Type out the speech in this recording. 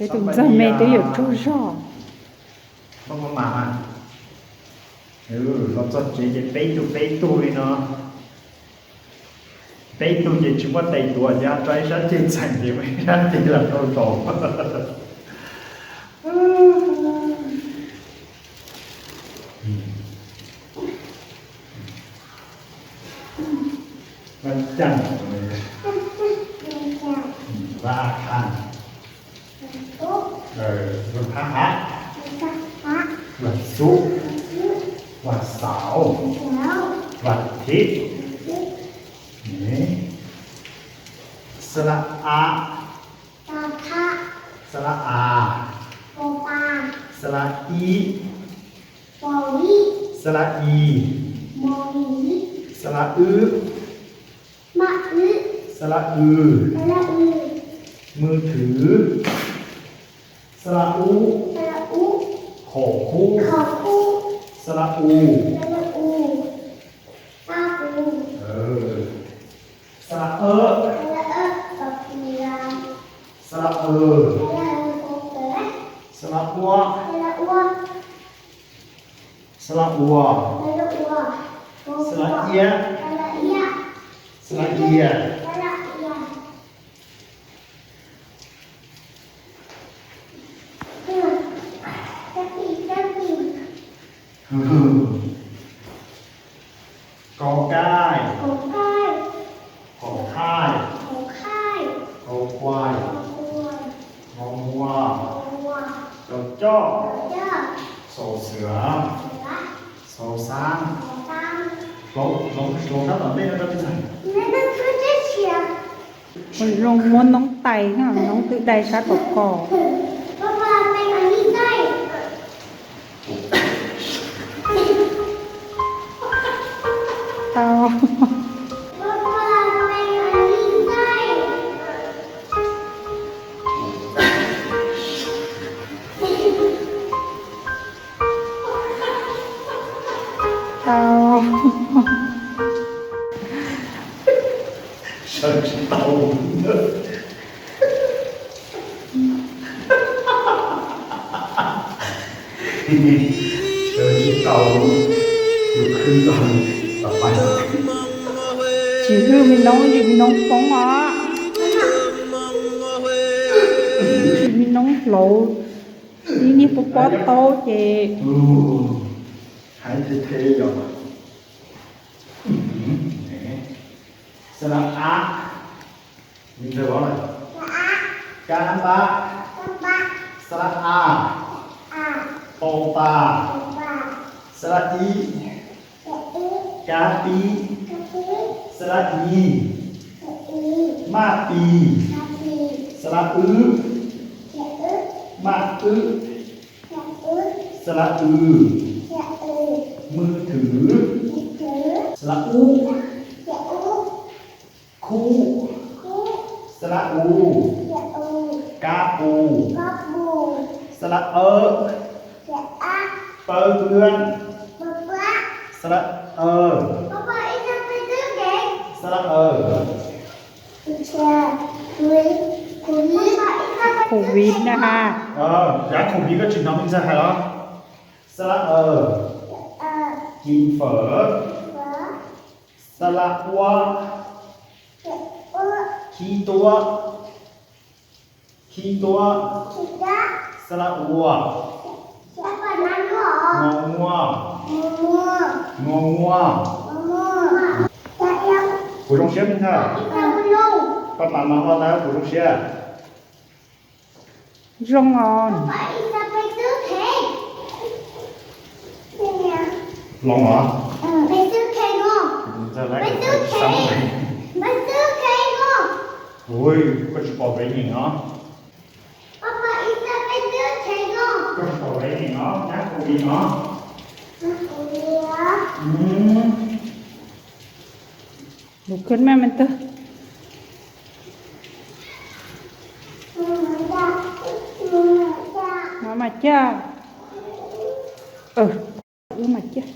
Tus ntxawg me twb yuav tsaug zog. Los txog tsev ces peb tug peb tug li no. Peb tug ces tsis muaj tes tuav, ces tso ib sab ceg txheem ces ib sab ceg los tau zaum. Vaj caj, vaj khaj, vaj thab hav, vaj xub, vaj xauv, vaj thib. Sla a, sla a, sla i, sla i, sla wb, sla w, mw thwv, sla u, qhov kub, sla u, sla w, sla w, sla ua, sla ua, sla ia, sla ia. Kau kaij, kau khaij, kau kuaij, kau muag, kau coj, xaus xwm, xaus xaab. Hloov sab tom ntej no rau peb ntxhais. Zoo muab noob tais, noob twb dai sab tom ko. Tau. Tau. Sawv tsis tau. Sawv tsis tau, tus khwb tau, tsis hwj me noob, yws me noob poob os. Yws me noob hlauv, ib niag pob pob taub ces. Hais the the yog. Sla a, kab npab, sla a, tau tas, sla i, kab pib, sla i, maj tis, sla wb, maj wb, sla w, mw thwv, sla u, khub, sla u, kab u, sla w, pawb npwab, sla w, sla w. Covid na ha. Yav covid koj tsis hnov me ntxhais hais los? Sla w, kim fawm, sla ua, khib tuab, khib tuab, sla ua, ngua, ngua, ngua, ngua. Puas zoo siab me ntxhais? Paj mas mas ho tau puas zoo siab? Zoo os. Los os. Ui, koj tsis pom vev nyeem os. Koj tsis pom vev nyeem os, nyab kuv nyeem os. Lus khwb maj me tug. Mas mas caj. Wb mas caj.